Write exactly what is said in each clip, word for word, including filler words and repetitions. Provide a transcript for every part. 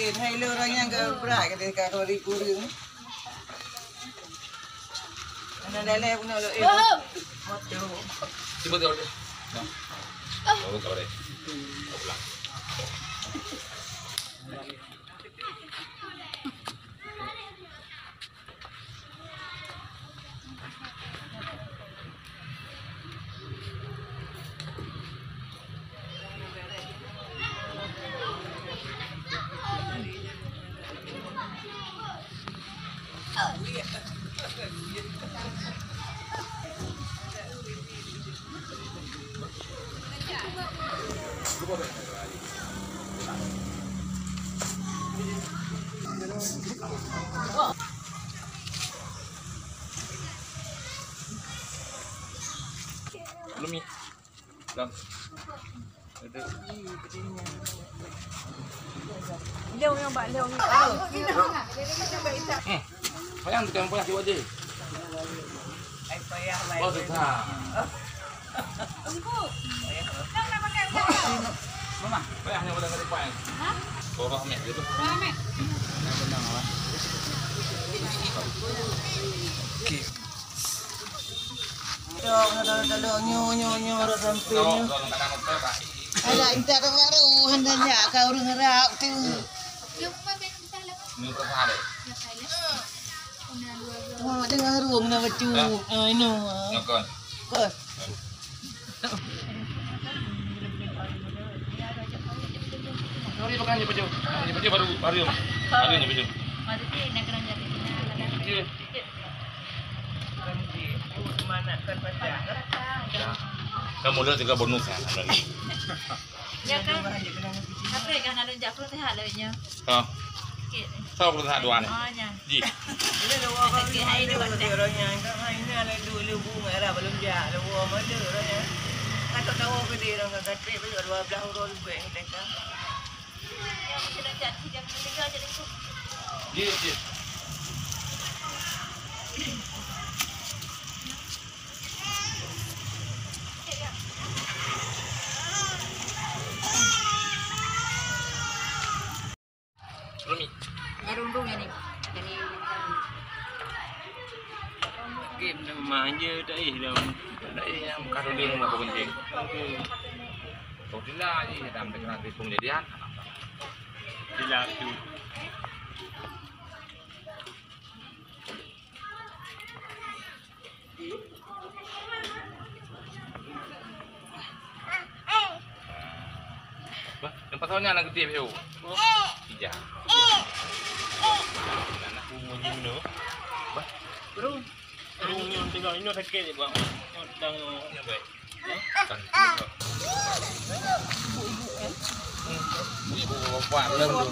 Hai lo orang yang ke berat kata ka kau di kurung. Mana dalam pun nak lo. Motor. Cuba tengok dia. Nah. Oh, kau deh. Kau pulang. Belum, Mi. Belum. Duduk. Lheuh nyang bak lheuh nyang. Hmm. Payah tu, payah cuba je. Ai payah lai. Oh, susah. Mama, payah nyang boleh kali payah. Hah? Borok meh gitu. Borok meh. Okey. Dok, dok, dok, dok, nyo, nyo, nyo, rot samping nyo. Ada intat baru, hendak jak ka ureueng rap tu. Nyo berapa hari? Wah, dengar harum nak baca. Ah, ino. Nokon. Kos. Sorry, makan je baju. Baju baru, baru. Baru je baju. Okey. Kamu dah tiga bonus ya. Ya kan? Tapi kan ada jak perlu sehat lah nya. Ha. Sikit. Tahu perlu sehat dua ni. Oh, nya. Ji. Okey, hai dua. Orang yang kan ini ada dua lebu ngarap belum jak. Lebu mana orang yang. Kata tahu ke dia orang kata trip dua belas orang lebih yang tengah. Yang sudah jadi jam tiga jadi tu. Ji, ji. Rumi. Nyarung tu yang ni. Yang ni. Game nama aja dah eh dah. Dah eh yang kau dia nama penting. Kau sila aja dalam tengah tipu jadian. Sila tu. Bah, nampak tahun nyan lam keuti, Beo. Ija. Anak bunga ni, Beo. Bah. Bro. Bro, ni tengok, ini sakit ni, Bang. Ini tengok. Ini, Bang. Ibu bapak belum tu.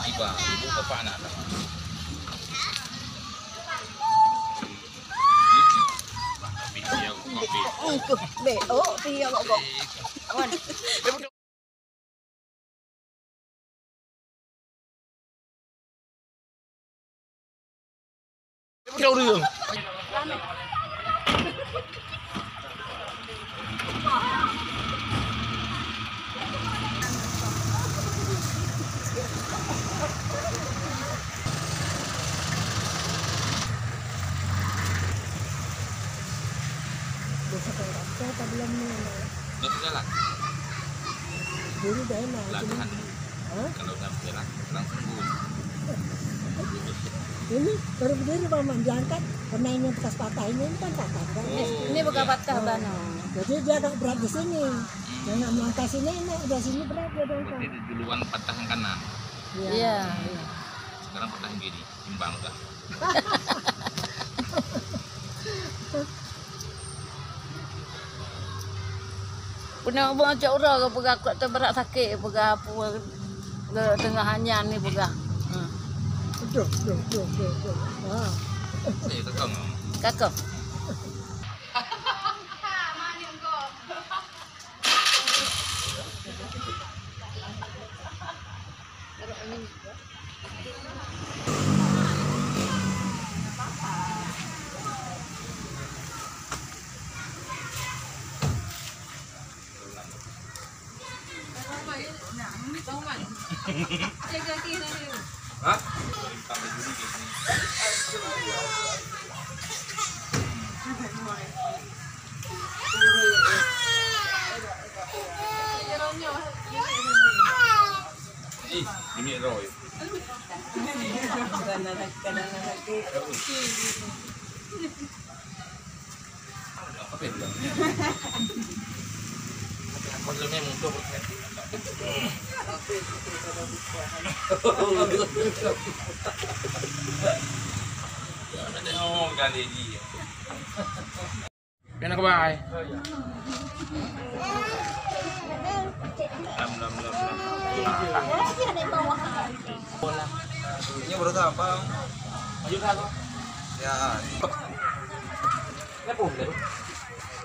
Ibu, ibu bapak anak. Bek, oh, pi ya kok. Dah sampai rasa apa belum ni? Dah berjalan. Dulu dah enak. Latihan. Ha? Kalau dah berjalan, langsung gol. Ini baru berdiri, Bang, diangkat. Karena ini bekas patah, ini, ini kan patah, kan? Oh, ini bekas patah, iya. Bang. Jadi dia agak berat di sini. Hmm. Dia nak melangkah sini, enak, udah sini berat dia diangkat. Berarti duluan patah yang kanan. Iya. Iya. Sekarang patah yang kiri, imbang udah. Pernah ubah cak uroe ke peugah kuat teuberat sakét, peugah apa ke teungoh hanyan ni peugah. Ha. Aduh, aduh, aduh, aduh, aduh. Ha. Eh, kakak. Kakak. Hah? Ih, ini roh. Apa itu? Maksudnya musuh. Oh, kali ini. Kena kebai. Lam, lam, lam, lam. Ini baru apa? Ya.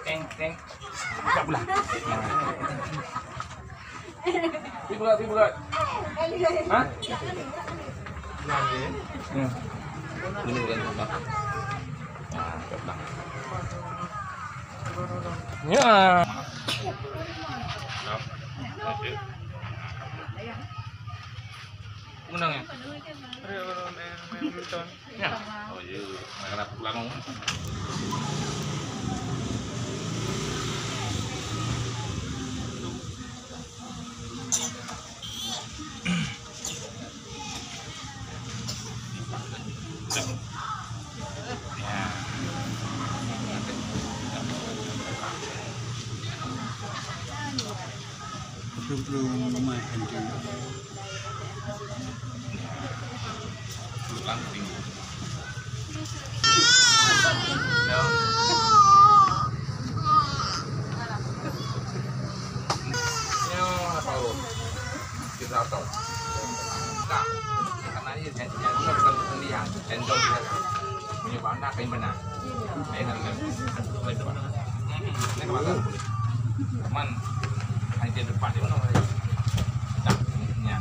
Teng, teng. Tak pula. Pi berat, pi berat. Ha? Hmm. Ini bukan apa. Nah, coba. Ya. Menang ya? Ya. Oh, iya. Nah, kenapa pulang? Betul-betul rumah hancur. Cuman, hai dia depan dia mana? Dah, ya.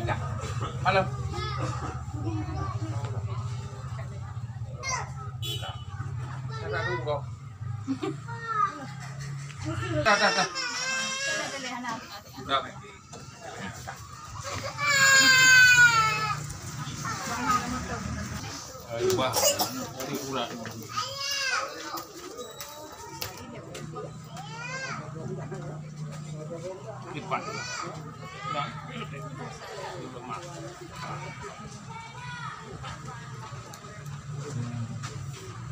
Dah. Halo. Dah. Dah, dah, dah. Dah. Ayo, bah. Ini kurang. Lipat. Nah. Lemak.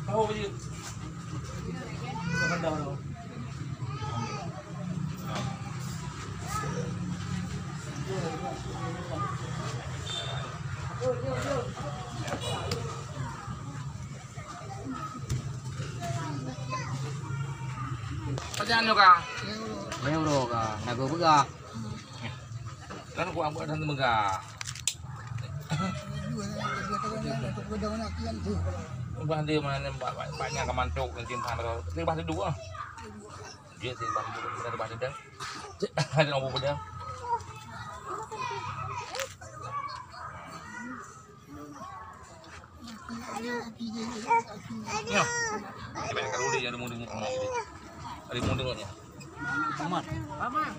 Tahu je. Bukan tahu. Pajan nyoe ka? Lhèe uroe ka, na geupeugah. Kan kuat buat dan teumeuga. Ubah dia mana banyak, banyak ke mantuk dan simpan tu. Dia bah duduk ah. Dia simpan duduk, dia bah duduk. Ada orang duduk. Ya. Kita nak kalau dia ada mau dengar. Ada mau dengar ya. Aman. Aman.